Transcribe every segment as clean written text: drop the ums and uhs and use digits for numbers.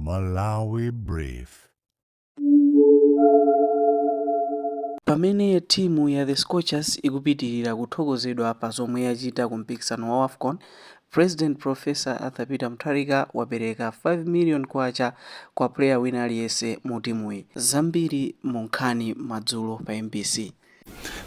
Malawi Brief. Pamene timu ya The Scorchers ikupitilira kuthokozedwa pa zomwe yachita ku mpikisano wa Wafcon, President Professor Arthur Peter Mutharika wapereka 5 million kwacha kwa player wina aliyense mu timuyi. Zambiri mu nkhani madzulo pa MBC.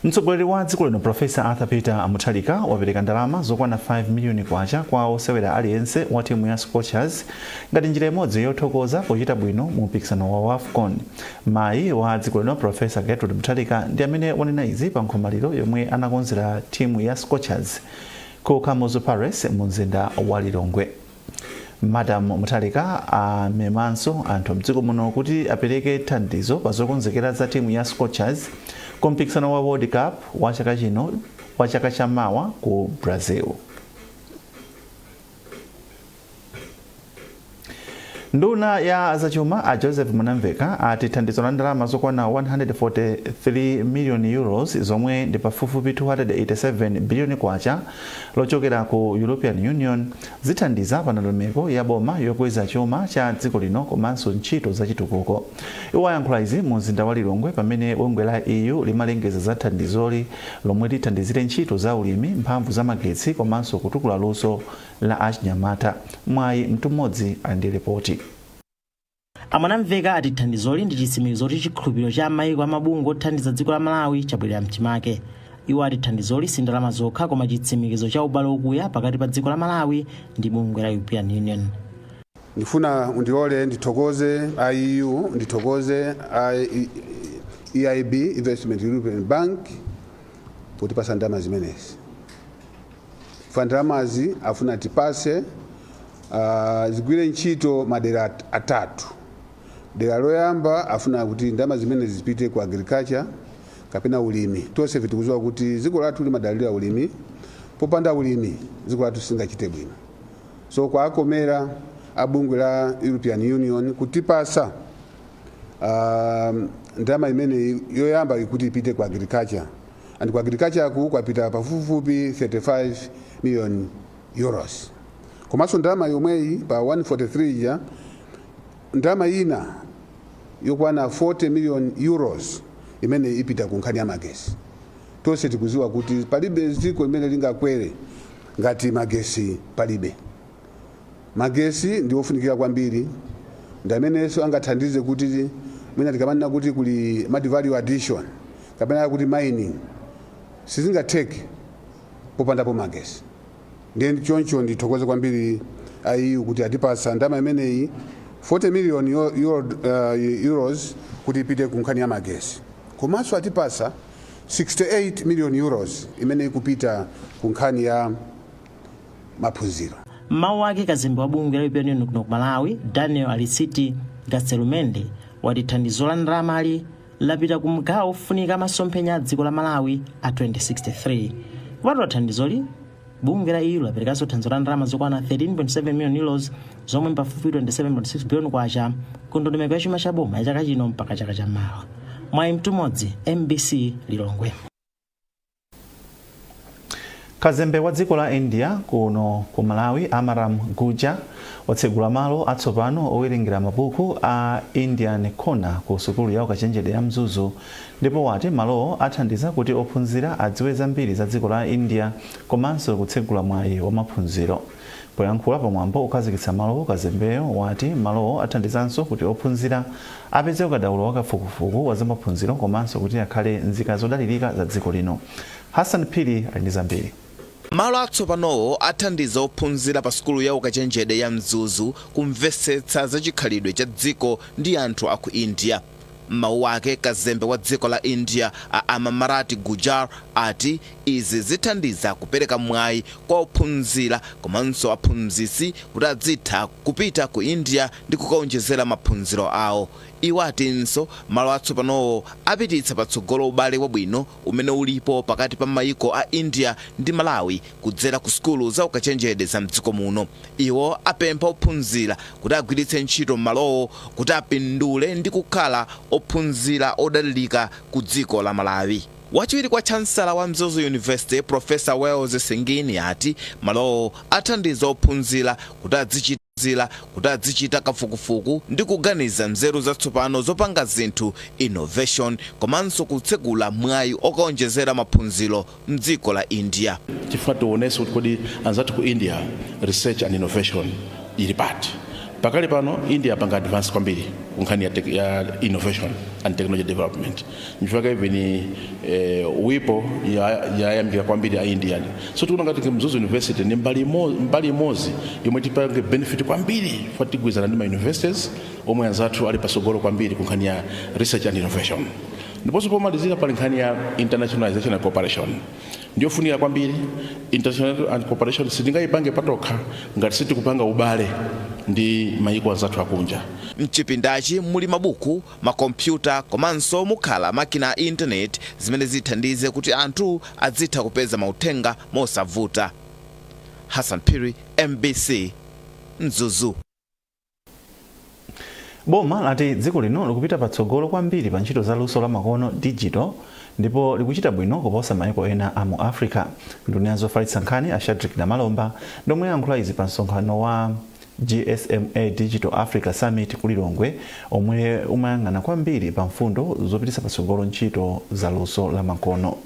Mtsogoleri wa dziko lino Professor Arthur Peter Mutharika wapereka ndalama zokwana 5 miliyoni kwacha kwa osewera aliyense wa timu ya Scorchers ngati njira imodzi yothokoza pochita bwino mu mpikisano wa Wafcon. Mayi wa dziko lino Professor Gertrude Mutharika ndi amene wanena izi pa nkhomaliro yomwe anakonzera timu ya Scorchers ku Kamuzu Palace mu mzinda wa Lilongwe. Madam Mutharika amemanso anthu mdziko muno kuti apereke thandizo pa zokonzekera za timu ya Scorchers ku mpikisano wa World Cup wa chaka chino wa chaka chamawa ku Brazil. Nduna ya zachuma a Joseph Mwanamvekha ati thandizo la ndalama zokwana 143 million euros zomwe ndi pafupifupi 287 biliyoni kwacha lochokera ku European Union zithandiza pa ndondomeko ya boma yokweza chuma cha dziko lino komanso ntchito za chitukuko. Iwo ayankhula izi mu mzinda wa Lilongwe pamene bungwe la EU limalengeza za thandizoli lomwe lithandizire ntchito za ulimi, mphamvu za magetsi komanso kutukula luso la achinyamata. Mwayi Mtumodzi ali ndi ripoti. A Mwanamvekha ati thandizoli ndi chitsimikizo kuti chikhulupiriro cha maiko a mabungwe othandiza dziko la Malawi chabwerera mchimake. Iwo ati thandizoli si ndalama zokha koma chitsimikizo cha ubale wokuya pakati pa dziko la Malawi ndi bungwe la European Union. Ndifuna undilole ndithokoze a EU, ndithokoze a EIB, Investment European Bank, potipasa ndalama zimenezi. Fa ndalamazi afuna tipase zigwire ntchito madera atatu. Dera loyamba afuna kuti ndalama zimenezi zipite ku agriculture kapena ulimi. Tonse tikudziwa kuti dziko lathu limadalira ulimi. Popanda ulimi dziko lathu singachite bwino. So kwakomera a bungwe la European Union kutipasa ndalama imene yoyamba ikuti ipite ku agriculture, and ku agriculture ku kwapita pafupifupi 35 million euros. Komanso ndalama yomweyi pa 143 ya ndalama ina yokwana 40 million euros imene ipita ku nkhani ya magesi. Tonse tikudziwa kuti palibe dziko limene lingakwere ngati magesi palibe. Magesi ndi ofunikira kwambiri, ndi amenenso angathandize kuti mwina tikamanena kuti kuli mati value addition kapena kuti mining, sizingatheke popandapo magesi. Ndiye choncho ndithokoze kwambiri a EU kuti atipasa ndalama imeneyi 40 million euros kuti ipite ku nkhani ya magesi, komanso atipasa 68 million euros imene ikupita ku nkhani ya maphunziro. M'mawu ake, kazembe wa bungwe la European Union kuno ku Malawi, Daniel Arizti Gaztelumendi, wati thandizo la ndalamali lapita ku mgawo ofunika masomphenya a dziko la Malawi a 2063. Kupatula thandizoli, bungwe la EU laperekanso thandizo la ndalama zokwana 13.7 million euros zomwe pafupifupi 27.6 billion kwacha ku ndondomeko ya chuma cha boma ya chaka chino mpaka chaka chammawa. Mwayi Mtumodzi, MBC, Lilongwe. Kazembe wa dziko la India kuno ku Malawi, Amaram Gujar, watsegula malo atsopano owerengera mabuku a Indian Corner ku sukulu ya ukachenjede ya Mzuzu, ndipo wati malowo athandiza kuti ophunzira adziwe zambiri za dziko la India komanso kutsegula mwayi wa maphunziro. Poyankhula pamwambo okhazikitsa malowo, kazembeyo wati malowo athandizanso kuti ophunzira apeze ukadaulo wa kafukufuku wa zamaphunziro komanso kuti akhale nzika zodalirika za dziko lino. Hassan Phiri ali ndi zambiri. Malo atsopanowo athandiza ophunzira pa sukulu ya ukachenjede ya Mzuzu kumvetsetsa za chikhalidwe cha dziko ndi anthu aku India. M'mawu ake, kazembe wa dziko la India a Amamarati Gujar ati izi zithandiza kupereka mwayi kwa ophunzira komanso aphunzitsi kuti adzitha kupita ku India ndi kukaonjezera maphunziro awo. Iwo atinso malo atsopanowo apititsa patsogolo ubale wabwino umene ulipo pakati pa mayiko a India ndi Malawi kudzera ku sukulu za ukachenjede za mdziko muno. Iwo apempha ophunzira kuti agwiritse ntchito malowo kuti apindule ndi kukhala ophunzira odalirika ku dziko la Malawi. Wachiwiri kwa chansala wa Mzuzu University, Professor Wells Singini, ati malowo athandiza ophunzira kuti adzichita ophunzira kuti azichita kafukufuku ndi kuganiza nzeru zatsopano zopanga zinthu, innovation, komanso kutsekula mwayi okaonjezera maphunziro mdziko la India. Chifukwa tionese kuti kodi anzathu ku India research and innovation ili pati? Pakali pano India panga advance kwambiri kunkhani ya innovation and technology development. Nchifukwa even WIPO yayamikira kwambiri a Indian. So tikuona ngati Mzuzu University ni mbali imodzi yomwe tipange benefit kwambiri, chifukwa tigwirizana ndi ma universities omwe anzathu ali pasogolo kwambiri kunkhani ya research and innovation. Ndiponso pomalizira pali nkhani ya internationalization and cooperation, ndiyofunika kwambiri. International and cooperation sitingayipange patokha ngati sitikupanga ubale ndi mayiko anzathu akunja. Mchipindachi muli mabuku, makompyuta komanso mukhala makina a intaneti zimene zithandize kuti anthu azitha kupeza mauthenga mosavuta. Hassan Phiri, MBC, Mzuzu. Boma lati dziko lino likupita patsogolo kwambiri pa ntchito za luso la makono, digital, ndipo likuchita bwino kuposa maiko ena a mu Africa. Nduna ya zofalitsa nkhani a Shadric Namalomba ndomwe yankhula izi pa msonkhano wa GSMA Digital Africa Summit ku Lilongwe, omwe umayang'ana kwambiri pa mfundo zopititsa patsogolo ntchito za luso la makono.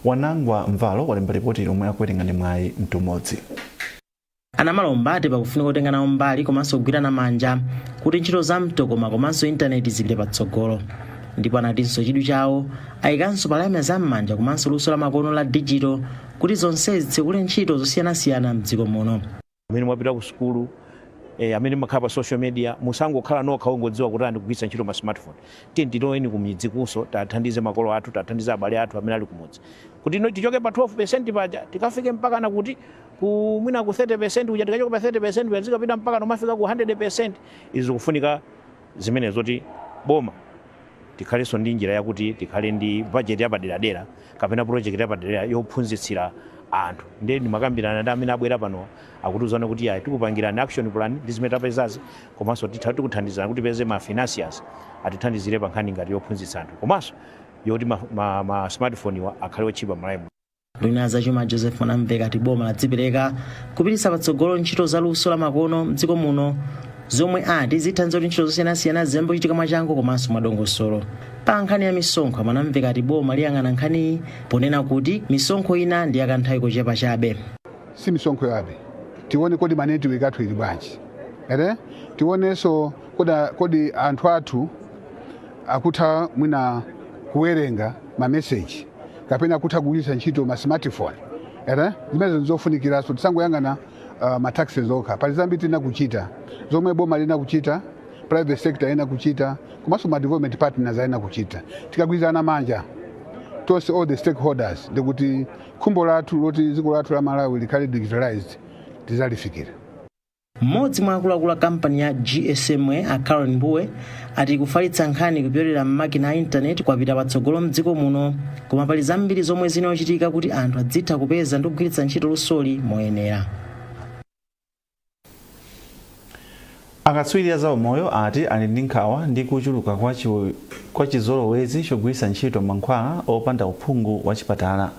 Wanangwa Mvalo walemba ripoti lomwe akuwerenga ndi Mwayi Mtumodzi. Anamalomba ati pakufunika kutenga nawo mbali komanso kugwirana manja kuti ntchito za mtokoma komanso intaneti zipite patsogolo, ndipo anatinso chidwi chawo ayikanso pa lamya za m'manja komanso luso la makono la digital kuti zonsezi zitsekule ntchito zosiyanasiyana mdziko muno. Amene mwapita ku sukulu, amene makhala pa social media, musangokhala nokha ongodziwa kuti andikugwiritsa ntchito ma smartphone. Tiye tiloweni kumidzi kunso, tathandize makolo athu, tathandize abale athu amene ali kumudzi, kuti ino tichoke pa 12% paja tikafike mpaka na kuti ku mwina ku 30% kuja. Tikachoka pa 30% kuja tikapita mpaka nomafika ku 100%. Izi zikufunika zimene zoti boma tikhalenso ndi njira yakuti tikhale ndi budget yapaderadera kapena project yapaderadera yophunzitsira anthu. Ndiye ndimakambirana ndi amene abwera pano, akutiuzana kuti ayi, tikupangirani action plan ndi zimene tapezazi, komanso titha tikuthandizana kuti tipeze ma financiers atithandizire pa nkhani ngati yophunzitsa anthu komanso yoti ma smartphone iwa akhale otchipa m'Malawi. Nduna zachuma Joseph Mwanamveka ati boma ladzipereka kupititsa patsogolo ntchito za luso la makono mdziko muno, zomwe ati zithandiza kuti ntchito zosiyanasiyana ziyambe kuchitika mwachangu komanso mwadongosolo. Pa nkhani ya misonkho, Mwanamveka ati boma liyang'ana nkhaniyi ponena kuti misonkho ina ndi yakanthawi kochepa chabe. Si misonkho yabe, tione kodi ma network athu ili bwanji ere, tionenso kodi anthu athu akutha mwina kuwerenga ma message kapena akutha kugwiritsa ntchito ma smartphone ere. Zimenezo nzofunikiranso, tisangoyang'ana ma taxes okha. Pali zambiri tina kuchita, zomwe boma lina kuchita, private sector ina kuchita, komanso ma development partners aina kuchita. Tikagwirizana manja tonse, all the stakeholders, ndikuti khumbo lathu loti dziko lathu la Malawi likhale digitalized tizalifikira. Mmodzi mwa akuluakulu a kampani ya GSMA, a Karen Mbuwe, ati kufalitsa nkhani kupyolera m'makina a intaneti kwapita patsogolo mdziko muno, koma pali zambiri zomwe zinachitika kuti anthu adzitha kupeza ndi kugwiritsa ntchito lusoli moyenera. Akatswiri a zaumoyo ati ali ndi nkhawa ndi kuchuluka kwa chizolowezi chogwiritsa ntchito mankhwala opanda uphungu wa chipatala.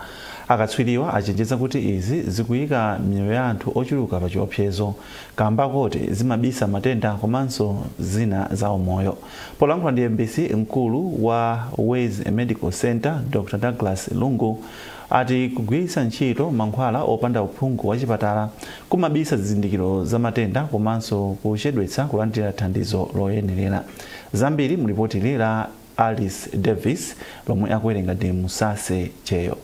Akatswiriwa achenjeza kuti izi zikuyika miyoyo ya anthu ochuluka pa chiopsezo kamba koti zimabisa matenda komanso zina za umoyo. Polankhula ndi MBC, mkulu wa Wezi Medical Center Dr Douglas Lungu ati kugwiritsa ntchito mankhwala opanda uphungu wa chipatala kumabisa zizindikiro za matenda komanso kuchedwetsa kulandira thandizo loyenerera. Zambiri mu ripoti la Alice Davis lomwe akuwerenga ndi Musase Cheyo.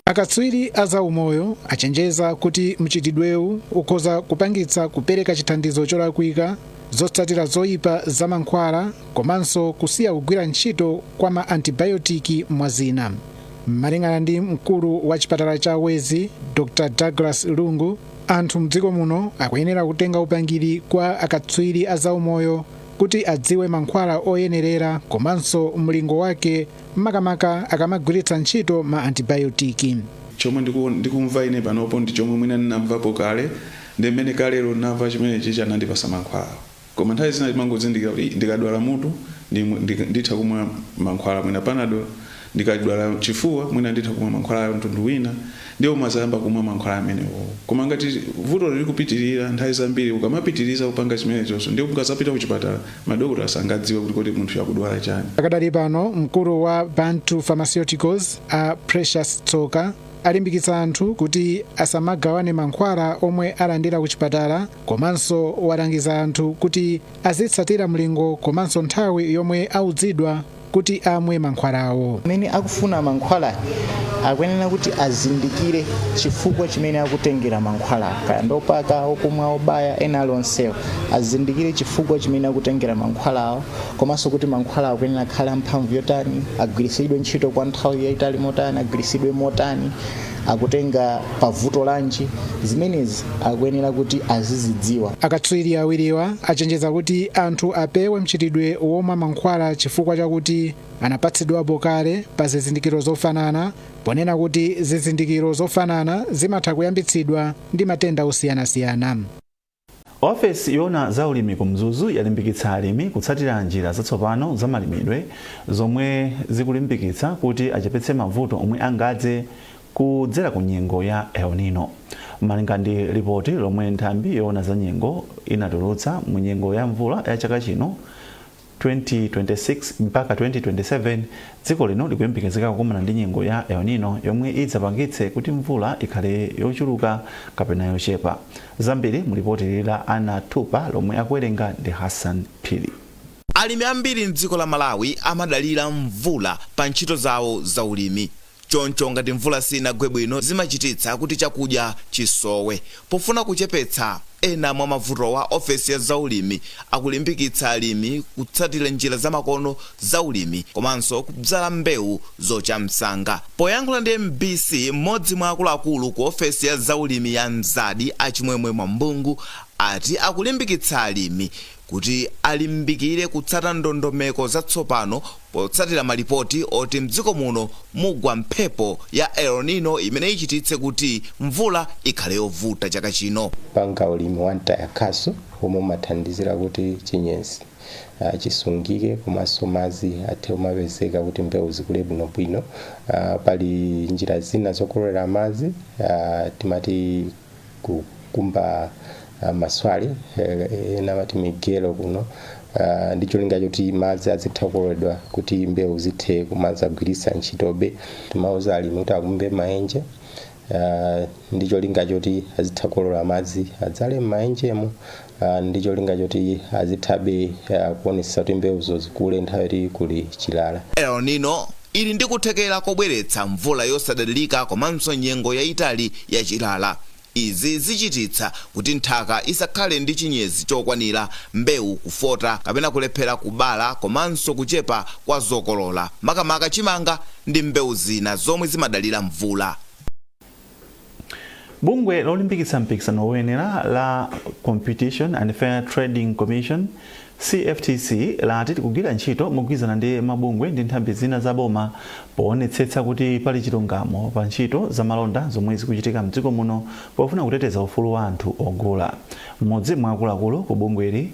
Akatswiri a zaumoyo achenjeza kuti mchitidwewu ukhoza kupangitsa kupereka chithandizo cholakwika, zotsatira zoyipa za mankhwala komanso kusiya kugwira ntchito kwa ma antibiotic, mwa zina. Malingana ndi mkulu wa chipatala cha Wezi Dr Douglas Lungu, anthu mdziko muno akuyenera kutenga upangiri kwa akatswiri a zaumoyo kuti adziwe mankhwala oyenerera komanso mlingo wake, makamaka akamagwiritsa ntchito ma antibiotic. Chomwe ndikumva ine panopo ndi chomwe mwina ndinamvapo kale, ndi mmene kalero ndinamva chimenechi chanandipasa mankhwala. Koma nthawi zina timangozindikira kuti ndikadwala mutu nditha kumwa mankhwala, mwina Panadol. Ndikadwala chifuwa, mwina nditha kumwa mankhwala a mtundu wina, ndiye umazayamba kumwa mankhwala amenewo. Koma ngati vuto lilikupitirira, nthawi zambiri ukamapitiriza kupanga chimenechonso, ndiye ukazapita kuchipatala, madokotala sangadziwe kuti kodi munthu akudwala chani. Pakadali pano, mkulu wa Bantu Pharmaceuticals, a Precious Tsoka, alimbikitsa anthu kuti asamagawane mankhwala omwe alandira ku chipatala, komanso walangiza anthu kuti azitsatira mlingo komanso nthawi yomwe audzidwa kuti amwe mankhwalawo. Amene akufuna mankhwala akuyenera kuti azindikire chifukwa chimene akutengera mankhwala, kaya ndopaka, okumwa, obaya, ena alionsewo, azindikire chifukwa chimene akutengera mankhwalawo, komanso kuti mankhwala akuyenera akhale amphamvu yotani, agwiritsidwe ntchito kwa nthawi yayitali motani, agwiritsidwe motani, akutenga pavuto lanji. Zimenezi akuyenera kuti azizidziwa. Akatswiri awiriwa achenjeza kuti anthu apewe mchitidwe womwa mankhwala chifukwa chakuti anapatsidwapo kale pa zizindikiro zofanana, ponena kuti zizindikiro zofanana zimatha kuyambitsidwa ndi matenda osiyanasiyana. Ofesi yoona za ulimi ku Mzuzu yalimbikitsa alimi kutsatira njira zatsopano za malimidwe zomwe zikulimbikitsa kuti achepetse mavuto omwe angadze kudzera ku nyengo ya El Nino. Malinga ndi ripoti lomwe nthambi yoona za nyengo inatulutsa mu nyengo ya mvula ya chaka chino 2026 mpaka 2027, dziko lino likuyembekezeka kukumana ndi nyengo ya El Nino yomwe idzapangitse kuti mvula ikhale yochuluka kapena yochepa. Zambiri mu ripoti la Ana Tupa lomwe akuwerenga ndi Hassan Phiri. Alimi ambiri mdziko la Malawi amadalira mvula pa ntchito zawo za ulimi. Choncho ngati mvula sinagwe bwino, zimachititsa kuti chakudya chisowe. Pofuna kuchepetsa ena mwa mavutowa, ofesi ya zaulimi akulimbikitsa alimi kutsatira njira zamakono za ulimi komanso kudzala mbewu zocha msanga. Poyankhula ndi MBC, mmodzi mwa akuluakulu ku ofesi ya zaulimi ya Mzadi, Achimwemwe Mwambungu, ati akulimbikitsa alimi kuti alimbikire kutsata ndondomeko zatsopano potsatira malipoti oti mdziko muno mugwa mphepo ya El Nino imene ichititse kuti mvula ikhale yovuta chaka chino. Panga ulimi wa mtayakhasu omwe umathandizira kuti chinyezi chisungike komanso madzi athe kumapezeka kuti mbewu zikule bwinobwino. Pali njira zina zokolera madzi, timati kukumba maswale, ena amati migelo kuno, ndi cholinga choti madzi azitha kukololedwa kuti mbewu zithe kumazagwiritsa ntchitobe. Timauza alimi kuti akumbe maenje ndi cholinga choti azitha kukolola madzi, adzale m'maenjemo, ndi cholinga choti azithabe kuonetsa kuti mbewuzo zikule nthawi yoti kuli chilala. El Nino ili ndi kuthekera kobweretsa mvula yosadalirika komanso nyengo yayitali yachilala. Izi zichititsa kuti nthaka isakhale ndi chinyezi chokwanira, mbewu kufota kapena kulephera kubala, komanso kuchepa kwa zokolola, makamaka chimanga ndi mbewu zina zomwe zimadalira mvula. Bungwe lolimbikitsa mpikisano woyenera la Competition and Fair Trading Commission, CFTC, lati likugwira ntchito mogwirizana ndi mabungwe ndi nthambi zina za boma poonetsetsa kuti pali chilungamo pa ntchito za malonda zomwe zikuchitika mdziko muno, pofuna kuteteza ufulu wa anthu ogula. Mmodzi mwa akuluakulu ku bungweli,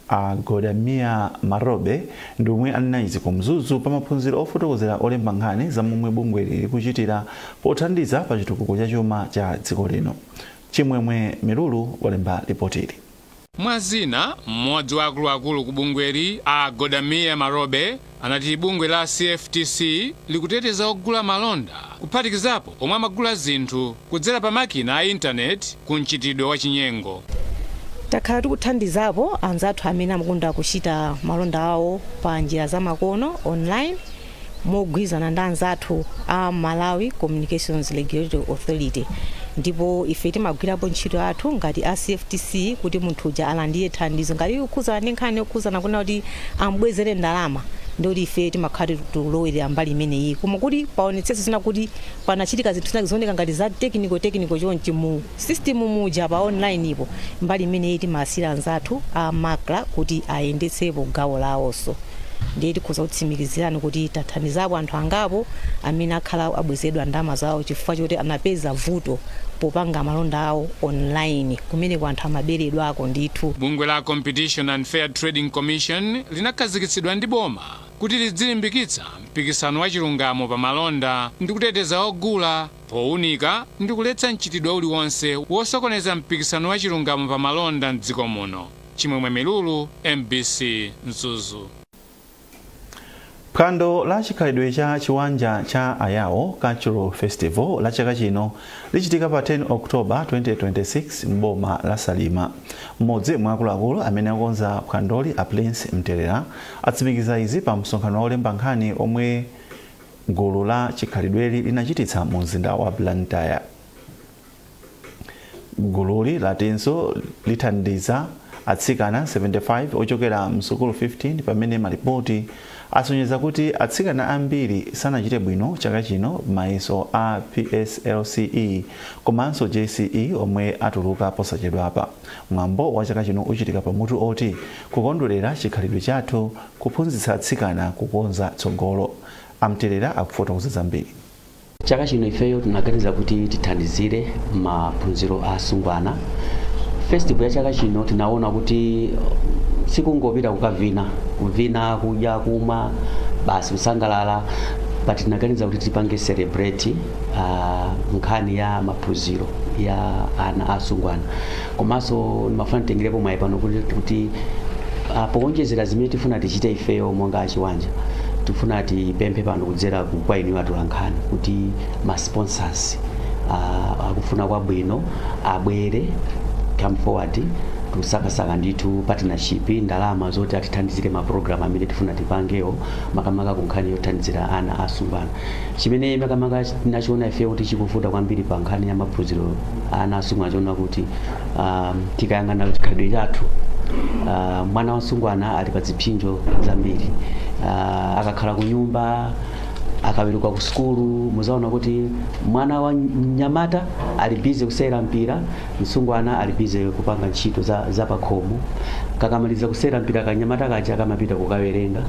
a Godamia Marobe, ndi omwe anena izi ku Mzuzu pa maphunziro ofotokozera olemba nkhani za momwe bungweli likuchitira pothandiza pa chitukuko cha chuma cha dziko lino. Chimwemwe Milulu walemba ripotili. Mwazina, mmodzi wa akuluakulu ku bungweli, a Godamia Marobe, anati bungwe la CFTC likuteteza ogula malonda, kuphatikizapo omwe amagula zinthu kudzera pa makina a intaneti, ku mchitidwe wa chinyengo. Takhala tikuthandizapo anzathu amene amakonda kuchita malonda awo pa njira zamakono, online, mogwirizana ndi anzathu a Malawi Communications Regulatory Authority. Ndipo ife timagwirapo ntchito yathu ngati a CFTC kuti munthu uja alandire thandizo ngati ikukhuzana ndi nkhani yokhuzana kuna kuti ambwezere ndalama, ndikuti ife timakhala tikulowelera mbali imeneyi. Koma kuti paonetsetso zina kuti panachitika zinthu zina zooneka ngati za technical technical chonchi mu system muja pa online ipo, mbali imeneyi timasiyira anzathu a MACRA kuti ayendetsepo gawo lawonso. Ndiye tikhoza kutsimikizirani kuti tathandizapo anthu angapo amene akhala abwezedwa ndalama zawo chifukwa choti anapeza vuto popanga malonda awo online, kumeneko anthu amaberedwako ndithu. Bungwe la Competition and Fair Trading Commission linakhazikitsidwa ndi boma. Kuti lidzilimbikitsa mpikisano wa chilungamo pa malonda ndi kuteteza ogula powunika ndi kuletsa mchitidwe uliwonse wosokoneza mpikisano wa chilungamo pa malonda mdziko muno. Chimwemwe Milulu, MBC, Mzuzu. Phwando la chikhalidwe cha Chiwanja cha Ayao Cultural Festival la chaka chino lichitika pa 10 October 2026 m'boma la Salima. Mmodzi mwa akuluakulu amene akonza phwandoli, a Prince Mtelera, atsimikiza izi pa msonkhano wa olemba nkhani omwe gulu la chikhalidweli linachititsa mu mzinda wa Blantyre. Gululi latinso lithandiza atsikana 75 ochokera msukulu 15, pamene malipoti asonyeza kuti atsikana ambiri sanachite bwino chaka chino mayeso a PSLCE komanso JCE omwe atuluka posachedwapa. Mwambo wa chaka chino uchitika pamutu oti "Kukondwerera chikhalidwe chathu, kuphunzitsa atsikana kukonza tsogolo". Amtelera akufotokoza zambiri. Chaka chino ifeyo tinaganiza kuti tithandizire maphunziro a asungwana. Festival ya chaka chino tinaona kuti sikungopita kukavina, kuvina, kudya, kumwa basi, kusangalala, but tinaganiza kuti tipange celebrate nkhani ya maphunziro ya ana asungwana. Komanso ndimafuna titengerepo mwayi pano kuti powonjezera zimene tifuna tichite ifeyo monga achiwanja, tifuna tipemphe pano kudzera kwa inu atolankhani kuti ma sponsors akufuna kwabwino abwere, come forward. Tusakasaka ndithu partnership, ndalama zoti atithandizire ma program amene tifuna tipangewo, makamaka ku nkhani yothandizira ana asungwana. Chimene makamaka tinachiona ife kuti chikuvuta kwambiri pa nkhani ya maphunziro ana asungwana, chiona kuti tikayang'ana chikhalidwe chathu, mwana wasungwana ali pa zipsinjo zambiri. Akakhala ku nyumba, akaweruka ku sukulu, muzaona kuti mwana wa mnyamata ali busy kusewera mpira, msungwana ali busy kupanga ntchito za pakhomo. Kakamaliza kusewera mpira kanyamata kaja kamapita kukawerenga.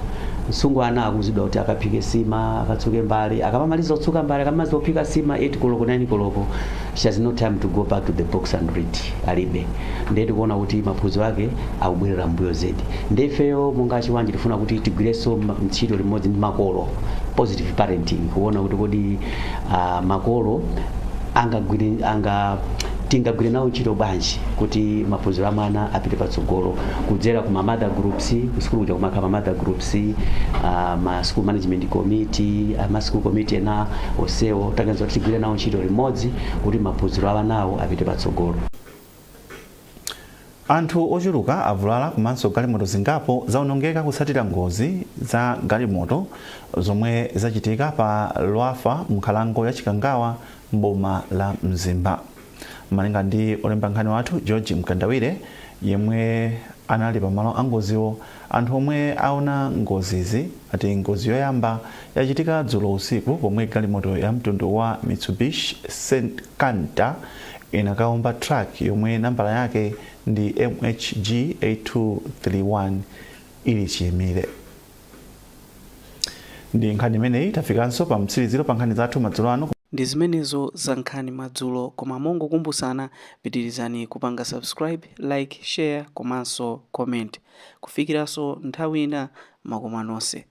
Msungwana akuzidwa kuti akaphike sima, akatsuke mbale. Akamamaliza kutsuka mbale, akamaliza kuphika sima 8 koloko, 9 koloko, she has no time to go back to the books and read, alibe. Ndiye tikuona kuti maphunziro ake akubwerera mbuyo zedi. Ndiye ifeyo monga achiwanja tifuna kuti tigwirenso ntchito limodzi ndi makolo, positive parenting, kuona kuti kodi makolo angagwire anga tingagwire nawo ntchito bwanji kuti maphunziro a mwana apite patsogolo kudzera ku ma mother groups. Kusukulu kuja kumakhala ma mother groups, ma school management committee, ma school committee ena onsewo. Taganiza kuti tigwire nawo ntchito limodzi kuti maphunziro a anawo apite patsogolo. Anthu ochuluka avulala komanso galimoto zingapo zawonongeka kutsatira ngozi za galimoto zomwe zachitika pa Lwafa m'nkhalango ya Chikangawa m'boma la Mzimba. Malinga ndi olemba nkhani wathu George Mkandawire yemwe anali pamalo a ngoziwo, anthu omwe aona ngozizi ati ngozi yoyamba yachitika dzulo usiku pomwe galimoto ya mtundu wa Mitsubishi Canter inakaomba truck yomwe nambala yake ndi MHG 8231 ili chiyimire. Ndi nkhani imeneyi tafikanso pa mtsiriziro pa nkhani zathu madzulo ano. Ndi zimenezo za nkhani madzulo, koma mongokumbutsana, pitirizani kupanga subscribe, like, share komanso comment. Kufikiranso nthawi ina, makoma nonse.